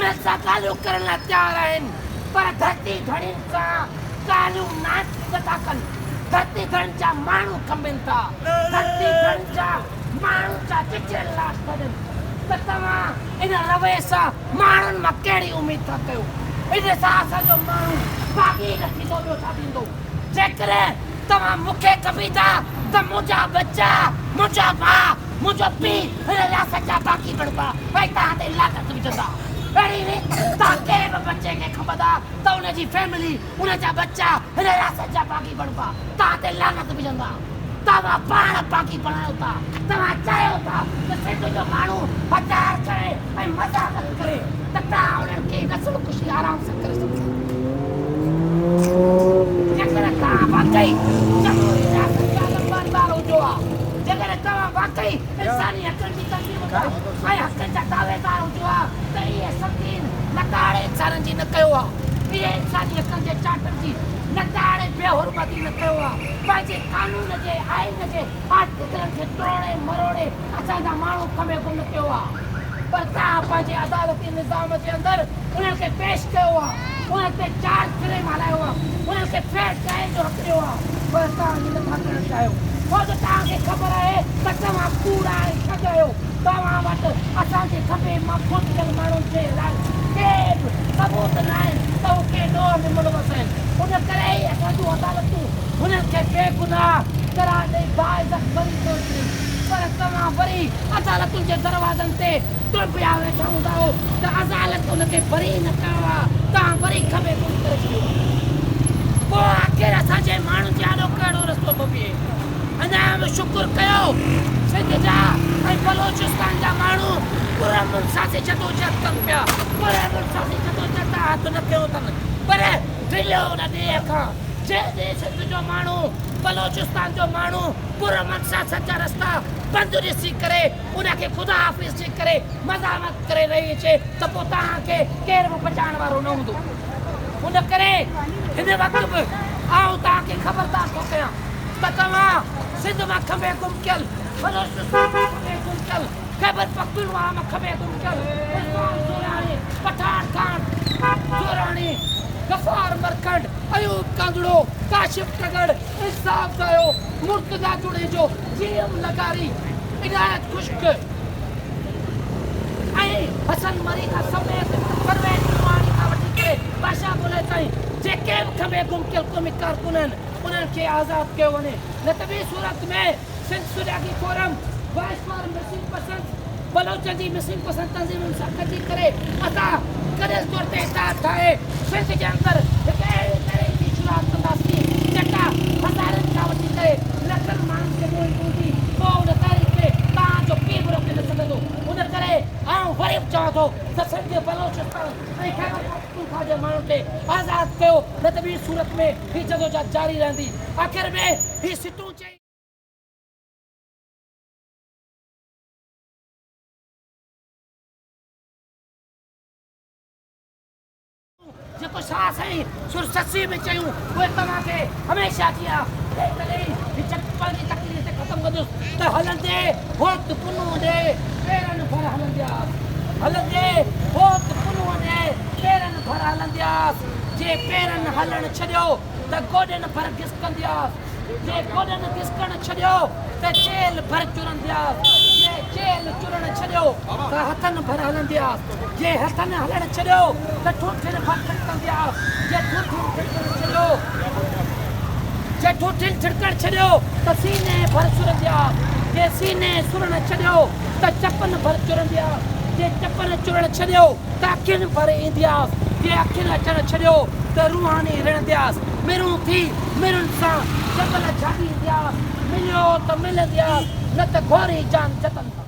انهن سان ڳالهيون ڪرڻ لاء تيار آهن پر ڌرتي ڌڻين سان ڳالهيون نه ٿا ڪن، ڌرتي ڌڻين جا ماڻهو کنڀين ٿا، ڌرتي ڌڻين جا ماڻهن جا چچريل لاش ٿا ڏين ته توهان ان رويي سان ماڻهن مان ڪهڙي اميد ٿا ڪيو؟ ان سان اسان جو ماڻهو باغي نه ٿيندو ٻيو ڇا ٿيندو؟ جيڪڏهن توهان مون کي کنڀيندا ته منهنجا ٻچا، منهنجا ڀاء، منهنجو پيء هن رياست جا باغي بڻبا ۽ توهان تي لعنت وجهندا. اهڙي ريت توهان ڪنهن به ٻچي کي کنڀندا ته ان جي فيملي، ان جا ٻچا هن رياست جا باغي بڻبا، توهان تي لعنت وجهندا. توهان پاڻ باغي بڻايو ٿا. توهان چاهيو ٿا ته سنڌ جو ماڻهو هٿيار کڻي ۽ مزاحمت ڪري ته توهان انهن کي نسل ڪشي آرام سان ڪري سگهو ٿا. جيڪڏهن توهان واقعي جمهوري رياست جا علمبردار هجو ها، جيڪڏهن توهان واقعي انساني حقن جي تنظيم جا ۽ حقن جا دعويدار هجو ها ته اهي سنگين لتاڙ انسانن جي نه ڪيو ها، اهي انساني حقن جي چارٽر جي لتاڙ ۽ بي حرمتي نه ڪيو ها، پنهنجي قانون جي آئين جي آرٽيڪلن کي ٽوڙي مروڙي اسان جا ماڻهو کنڀي گم نه ڪيو ها، پر توهان پنهنجي عدالتي نظام جي اندر انهن کي پيش ڪيو ها، انهن تي چارج فريم هلايو ها، انهن کي فيئر ٽرائل جو حق ڏيو ها، پر توهان ائين نٿا ڪرڻ چاهيو، ڇو جو توهان کي خبر آهي ته توهان ڪوڙا ۽ ٺڳ آهيو، توهان وٽ اسان جي کنڀي مان کوٽجل ماڻهن جي لاء ڪي به ثبوت نه آهن ته هو ڪنهن ڏوهه ۾ ملوث آهن، ان ڪري ئي اسان جون عدالتون هنن کي بيگناهه قرار ڏئي باعزت بري ڪيو ڇڏين، پر توهان وري عدالتن جي دروازن تي ٽنبيا ويٺا هوندا آهيو ته عدالت ان کي بري نه ڪيو آهي، توهان وري کنڀي گم ڪري ڇڏيو آهي. پوء آخر اسان جي ماڻهن جي آڏو ڪهڙو رستو ٿو بيهي؟ اڃا به شڪر ڪيو سنڌ جا ۽ بلوچستان جا ماڻهو پرامن سياسي جدوجهد ڪن پيا، پرامن سياسي جدوجهد تان هٿ نه کنيو اٿن، پر ڊڄو ان ڏينهن کان جنهن ڏينهن سنڌ جو ماڻهو، بلوچستان جو ماڻهو پرامن سياست جا رستا بند ڏسي ڪري ان کي خدا حافظ چئي ڪري مزاحمت ڪري رهي اچي ته پوء توهان کي ڪير به بچائڻ وارو نه هوندو. ان ڪري هن وقت به آئون توهان کي خبردار ٿو ڪيان ته توهان سنڌ مان کنڀي گم ڪيل، بلوچستان مان کنڀي گم ڪيل، خيبر پختونخواهه مان کنڀي گم ڪيل عرفان سوراڻي، پٺاڻ خان سوراڻي، غفار مرکنڊ، ايوب ڪانڌڙو، ڪاشف ٽڳڙ، انصاف دايو، مرتضيٰ جوڻيجو، جي ايم لغاري، عنايت خشڪ ۽ حسن مري کان سميت پرويز نوحاڻي کان وٺي ڪري بادشاهه مولائي تائين جيڪي به کنڀي گم ڪيل قومي ڪارڪن آهن انهن کي آزاد ڪيو وڃي نه ته ٻي صورت ۾ Sindh Sujagi forum, voice for missing persons, بلوچن جي مسنگ پرسن تنظيمن سان گڏجي ڪري اسان گڏيل طور تي اتحاد ٺاهي سنڌ جي اندر هڪ اهڙي تحريڪ جي شروعات ڪنداسين جيڪا هزارن کان وٺي ڪري لکن ماڻهن تي محيط هوندي پوء ان تحريڪ کي توهان جو ڪير به روڪي نه سگهندو ان ڪري آئون وري به چوان ٿو ته سنڌ، بلوچستان ۽ خيبر پختونخوا جي ماڻهن کي آزاد ڪيو نه ته ٻي صورت ۾ هي جدوجهد جاري رهندي آخر ۾ هي سٽون چئي. جيڪو شاهه سائين سر سسئي ۾ چيون اهي توهان کي هميشه جيان ڀيٽ ڏئي هي چٽ پنهنجي تقرير تي ختم ڪندس ته هلندي هوت پنهون ڏي پيرن ڀر هلندياس هلندي هوت پنهون ڏي پيرن ڀر هلندياس جي پيرن هلڻ ڇڏيو ته گوڏن ڀر گسڪندياس جي گوڏن گسڪڻ ڇڏيو ته چيلهه ڀر چرندياس، جي چيلهه چرڻ ڇڏيو ته هٿن ڀر هلندياس، جي هٿن هلڻ ڇڏيو ته ٺونٺين ڀر ٿڙڪندياس، جي ٺونٺين ٿڙڪڻ ڇڏيو جي ٺونٺين ٿڙڪڻ ڇڏيو ته سيني ڀر سرندياس، جي سيني سرڻ ڇڏيو ته چپن ڀر چرندياس، جي چپن چرڻ ڇڏيو ته اکين ڀر ايندياس، جي اکين اچڻ ڇڏيو ته روحاني رڙندياس، مرون ٿي مرن سان جبل جهاڳيندياس، مليو ته ملندياس، نه ته گهوري جان جتن سان.